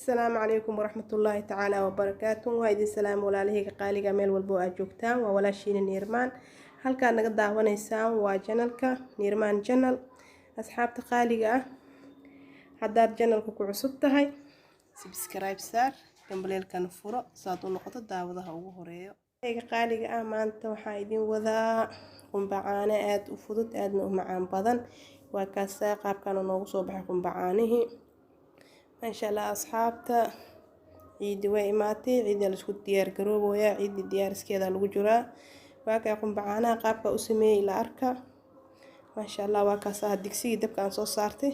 Asalaamu calaykum waraxmatullaahi tacaala wabarakaatu. Waa idin salaam walaalahayga qaaliga meel walbo aad joogtaan. Waa walaashiina Niirmaan. Halkaad naga daawanaysaan waa channelka Niirmaan Channel. Asxaabta qaaliga ah, haddaad channelka ku cusub tahay, subscribe saar, gambaleelkana furo saad u noqoto daawadaha ugu horeeyo. Qaaliga ah, maanta waxaa idin wadaa qumbacaano aada u fudud, aadna u macaan badan. Waa kaasaa qaabkan noogu soo baxay qumbacaanihii, maasha Allah. Asxaabta, ciidi way imaatay, ciidda laisku diyaar garoobayaa, ciidii diyaariskeeda lagu jiraa. Waa kaa qumbacaanaha qaabka u sameeyey, la arka, maasha Allah. Waa kaasaa digsigii dabka aan soo saartay,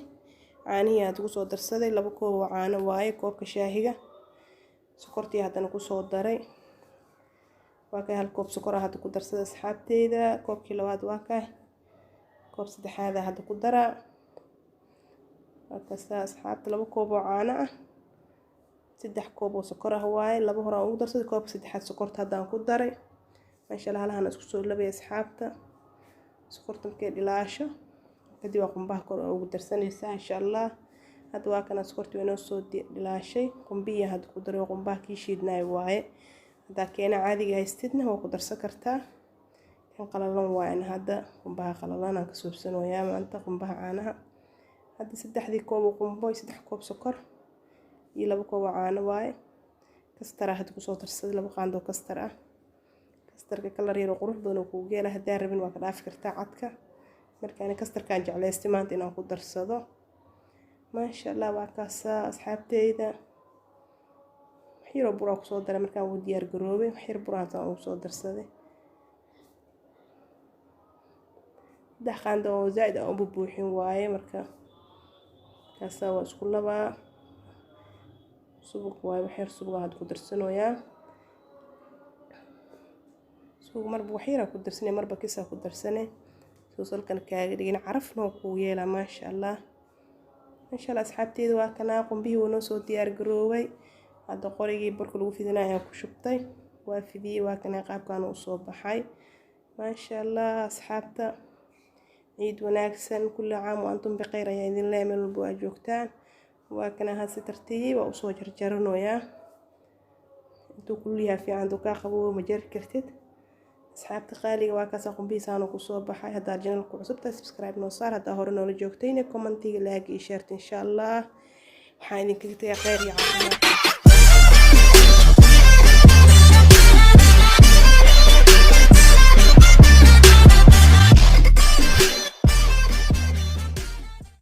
caanihii aad ugu soo darsaday, 2 koob oo caano waaye, koobka shaahiga. Sokortii haddana kusoo daray. Waa kay 1 koob sokor ah hadda ku darsaday, asxaabteyda. Koobkii labaad waa kay, koob saddexaad hadda ku daraa. Waa kaasaa asxaabta, 2 koob oo caano ah, 3 koob oo sokor ah waaye. Laba hore aan ugu darsaday, koobka saddexaad sokorta haddaan ku daray, maasha Allah. Halahana isku soo labay, asxaabta. Sokorta markay dhilaasho kadib waa qumbaha kor ugu darsanaysaa, insha Allah. Hadda waa kana sokortii way noo soo dhilaashay, qumbihii hadda ku daray. Qumbaha kii shiidnaay waaye. Haddaa keena caadiga haystidna waa ku darsan kartaa, kan qalalan waaye. Hadda qumbaha qalalan aan ka suubsanayaa maanta qumbaha caanaha. Hadda saddexdii koob oo qumbo iyo 3 koob sokor iyo 2 koob oo caano waaye. Kastara hadda kusoo darsaday, 2 qaando oo kastar ah. Kastarka kalar yar oo qurux badan oo kugu geela. Haddaa rabin waa ka dhaafi kartaa cadka. Marka ani kastarkaan jeclaystay maanta inaan ku darsado, maasha Allah. Waa kaasaa asxaabteyda, wax yaroo buraa kusoo daray markaan wuu diyaar garoobay. Wax yar buraan ugu soo darsaday, 3 qaando oo zaaid aan u bubuuxin waaye. Marka kaasaa waa isku labaa. Subag waaye, wax yar subag hadda ku darsanayaa. Subag marba wax yaraa ku darsanay, marba kisaa ku darsanay, suusalkan kaaga dhigin, carafna waa kugu yeelaa, maasha Allah, maasha Allah. Asxaabteeda, waa kanaa qumbihii wuu noo soo diyaar garoobay. Hadda qorigii burka lagu fidinaya ayaan ku shubtay, waa fidiyey. Waa kanaa qaabkan uu soo baxay, maasha Allah. Asxaabta, ciid wanaagsan, kulli caam wa antum bikhayr ayaa idin leeyahay meel walba waa joogtaan. Waa kana had si tartiib waa usoo jarjaranayaa. Intuu kulul yahay fiican, hadduu kaa qaboobo ma jari kartid. Asxaabta qaaliga, waa kaasa qumbihiisaanu kusoo baxay. Haddaad channelku cusub tahay, subscribe noo saar. Haddaa hore noola joogtayna, commentiga, like iyo shareta, insha Allah. Waxaan idinkaga tagay kheyr iyo caafimaad.